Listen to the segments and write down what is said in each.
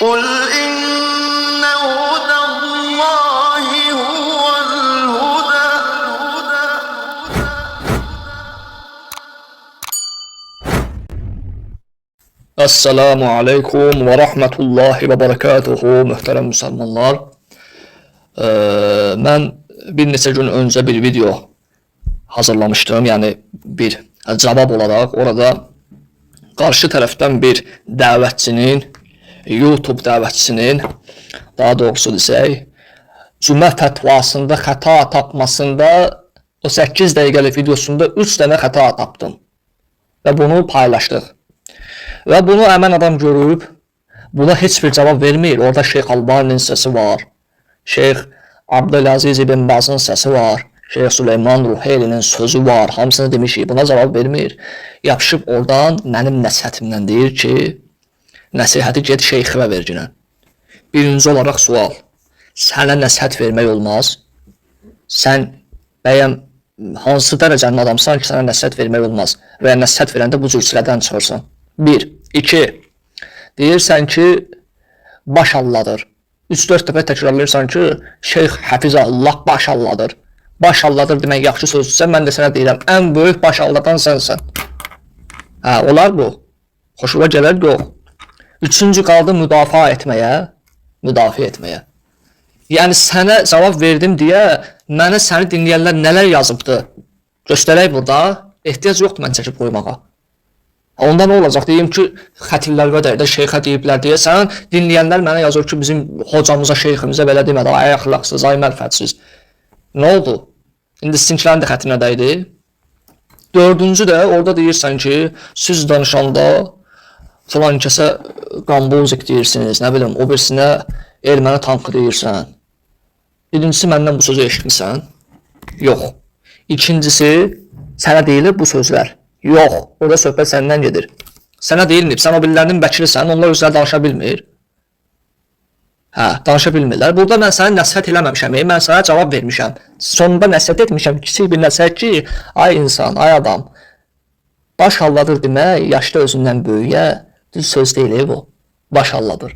قل إن هدى الله هو الهدى. Esselamu Aleyküm ve Rahmetullahi ve Berekatuhu mühtərəm müsəlmanlar. Mən bir neçə gün öncə bir video hazırlamışdım. Yəni bir cavab olaraq orada qarşı tərəfdən bir dəvətçinin, YouTube dəvətçisinin, daha doğrusu desək, cümə fətvasında xəta tapmasında o 8 dəqiqəlik videosunda 3 dənə xəta tapdım və bunu paylaşdıq. Və bunu həmən adam görüb, buna heç bir cavab vermir. Orada Şeyx Albaninin səsi var. Şeyx Abdülaziz ibn Bazın səsi var. Şeyx Süleyman Ruheylinin sözü var. Hamısını demişik. Buna cavab vermir. Yapışıb oradan mənim nəsihətimdən deyir ki, nəsihəti get şeyximə verginə. Birinci olaraq sual. Sənə nəsihət vermək olmaz. Sən bəyəm hansı dərəcənin adamsan ki, sənə nəsihət vermək olmaz və ya nəsihət verəndə bu cür çilədən çıxırsan. 1. 2. Deyirsən ki, baş alladır. 3-4 dəfə təkrarlayırsan ki, Şeyx Həfizəllah baş alladır. Baş alladır demək yaxşı sözdürsə, mən də sənə deyirəm, ən böyük baş alladan sənsən. Hə, olar bu. Xoşuna gələr, yox. Üçüncü qaldı müdafiə etməyə. Müdafiə etməyə. Yəni sənə cavab verdim deyə mənə səni dinləyənlər nələr yazıbdı? Göstərək burada. Ehtiyac yoxdur mən çəkib qoymağa. Onda nə olacaq? Deyim ki, xətirlər və də şeyxə deyiblər deyə sən dinləyənlər mənə yazır ki, bizim hocamıza, şeyximizə belə demədi, ay əxlaqsız, ay mərifətsiz. Nə oldu? İndi sizinkilərin də xətrinə dəydi. Dördüncü də orada deyirsən ki, siz danışanda filan kəsə qambozik deyirsiniz, nə bilim, o birisinə erməni tankı deyirsən. Birincisi məndən bu sözü eşitmisən? Yox. İkincisi, sənə deyilir bu sözlər. Yox, orada söhbət səndən gedir. Sənə deyilməyib, sən o birilərinin vəkilisən, onlar özləri danışa bilmir. Hə, danışa bilmirlər. Burada mən sənə nəsihət eləməmişəm, mən sənə cavab vermişəm. Sonunda nəsihət etmişəm, kiçik bir nəsihət ki, ay insan, ay adam, baş alladır demək, yaşda özündən böyüyə düz söz deyil bu. Baş alladır.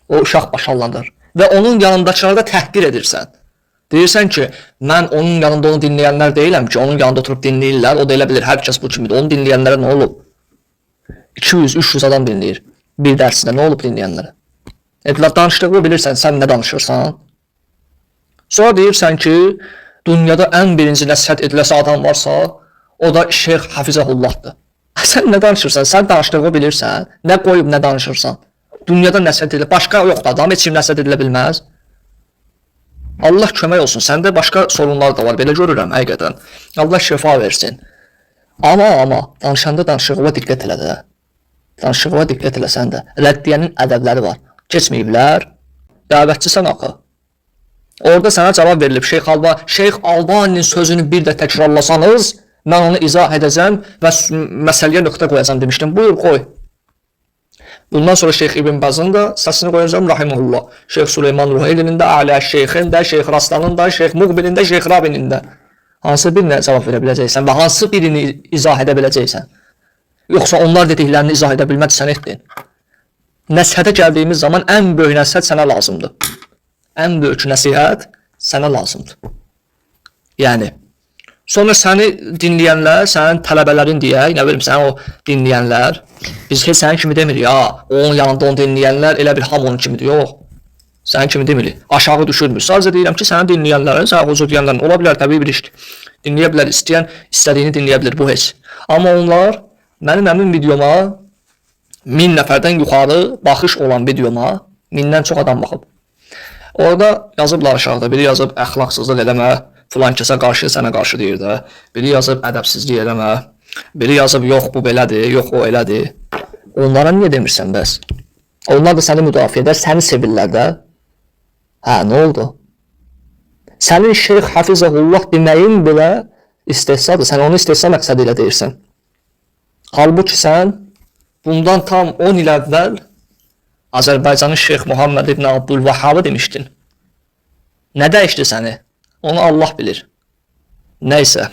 O uşaq baş alladır. Və onun yanındakıları da təhqir edirsən. Deyirsən ki, mən onun yanında onu dinləyənlər deyiləm ki, onun yanında oturub dinləyirlər, o da elə bilir, hər kəs bu kimidir. Onu dinləyənlərə nə olub? 200-300 adam dinləyir bir dərsində, nə olub dinləyənlərə? Danışdığını bilirsən, sən nə danışırsan? Sonra deyirsən ki, dünyada ən birinci nəsihət ediləsi adam varsa, o da Şeyx Hafizahullahdır. Sən nə danışırsan? Sən danışdığını bilirsən, nə qoyub nə danışırsan? Dünyada nəsihət edilə, başqa yoxdur adam, heç kim nəsihət edilə bilməz. Allah kömək olsun. Səndə başqa sorunlar da var. Belə görürəm həqiqətən. Allah şəfa versin. Amma danışanda danışığına diqqət elə də. Danışığına diqqət eləsən də. Rəddiyyənin ədəbləri var. Keçməyiblər. Dəvətçisən axı. Orada sənə cavab verilib. Şeyx Albaninin sözünü bir də təkrarlasanız, mən onu izah edəcəm və məsələyə nöqtə qoyacağam demişdim. Buyur, qoy. Bundan sonra Şeyx İbn Bazın da səsini qoyacağam, rahimehullah. Şeyx Süleyman Ruheylinin də, Alə Şeyxin də, Şeyx Raslanın da, Şeyx Muqbilin də, Şeyx Rabinin də. Hansı birinə cavab verə biləcəksən və hansı birini izah edə biləcəksən? Yoxsa onlar dediklərini izah edə bilmədi, sən etdin. Nəsihətə gəldiyimiz zaman ən böyük nəsihət sənə lazımdır. Ən böyük nəsihət sənə lazımdır. Yəni, sonra səni dinləyənlər, sənin tələbələrin deyək, nə bilim, sənin o dinləyənlər, biz heç sənin kimi demirik, ha, onun yanında onu dinləyənlər elə bir hamı onun kimidir, yox. Sənin kimi demirik, aşağı düşürmür. Sadəcə deyirəm ki, səni dinləyənlərin, sənə huzur deyənlərin, ola bilər təbii bir işdir. Dinləyə bilər, istəyən istədiyini dinləyə bilər, bu heç. Amma onlar mənim həmin videoma 1000 nəfərdən yuxarı baxış olan videoma 1000-dən çox adam baxıb. Orada yazıblar aşağıda, biri yazıb əxlaqsızlıq eləmə, filan kəsə qarşı, sənə qarşı deyir də. Biri yazıb ədəbsizlik eləmə, biri yazıb yox bu belədir, yox o elədir. Onlara niyə demirsən bəs? Onlar da səni müdafiə edər, səni sevirlər də. Hə, nə oldu? Sənin Şeyx Hafizəhullah deməyin belə istehzadır. Sən onu istehza məqsədi ilə deyirsən. Halbuki sən bundan tam 10 il əvvəl Azərbaycanın Şeyx Muhammed ibn Abdülvəhabı demişdin. Nə dəyişdi səni? Onu Allah bilir. Nəysə.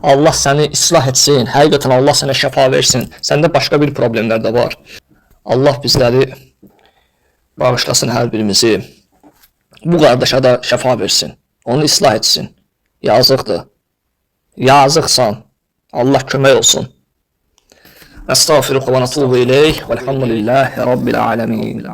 Allah səni islah etsin. Həqiqətən Allah sənə şəfa versin. Səndə başqa bir problemlər də var. Allah bizləri bağışlasın hər birimizi. Bu qardaşa da şəfa versin. Onu islah etsin. Yazıqdır. Yazıqsan. Allah kömək olsun. Əstəğfiruhu və nətubu ileyh. Velhamdülillahi Rabbil alemin.